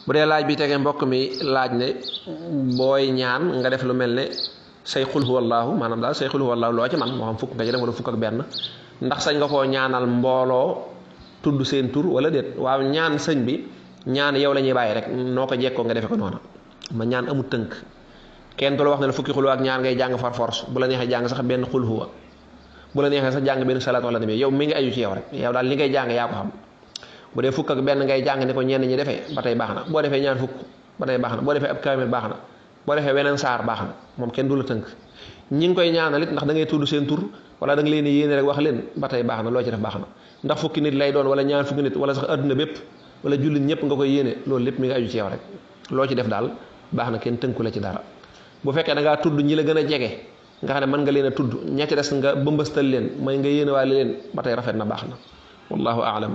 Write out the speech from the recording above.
bu dee laaj bi tege mbokk mi laaj ne booy ñaan nga def lu mel ne say xul huwallaahu maanaam daal say xul huwallaahu loo ci man moo xam fukk nga ci def wala fukk ak benn ndax sañ nga koo ñaanal mbooloo tudd seen tur wala déet waaw ñaan sëñ bi ñaan yow la ñuy bàyyi rek noo ko jekkoo nga defe ko noona ma ñaan amul tënk kenn du la wax ne la fukki xul ak ñaar ngay jàng far force bu la neexee jàng sax benn xul huwa bu la neexee sax jàng benn salaatu wala nabi yow mi ngi aju ci yow rek yow daal li ngay jàng yaa ko xam bu dee fukk ak benn ngay jàng ni ko ñenn ñi defee ba tey baax na boo defee ñaar fukk ba tey baax na boo defee ab kaamil baax na boo defee weneen saar baax na moom kenn du la tënk ñi ngi koy ñaanal it ndax da ngay tudd seen tur wala da nga leen yéene rek wax leen ba tey baax na loo ci def baax na ndax fukki nit lay doon wala ñaar fukki nit wala sax adduna bépp wala jullit ñëpp nga koy yéene loolu lépp mi ngi aju ci yow rek loo ci def daal baax na kenn tënku la ci dara bu fekkee da ngaa tudd ñi la gën a jege nga xam ne mën nga leen a tudd ña ci des nga bëmbastal leen mooy nga yéene waale leen ba tey rafet na baax na wallahu aalam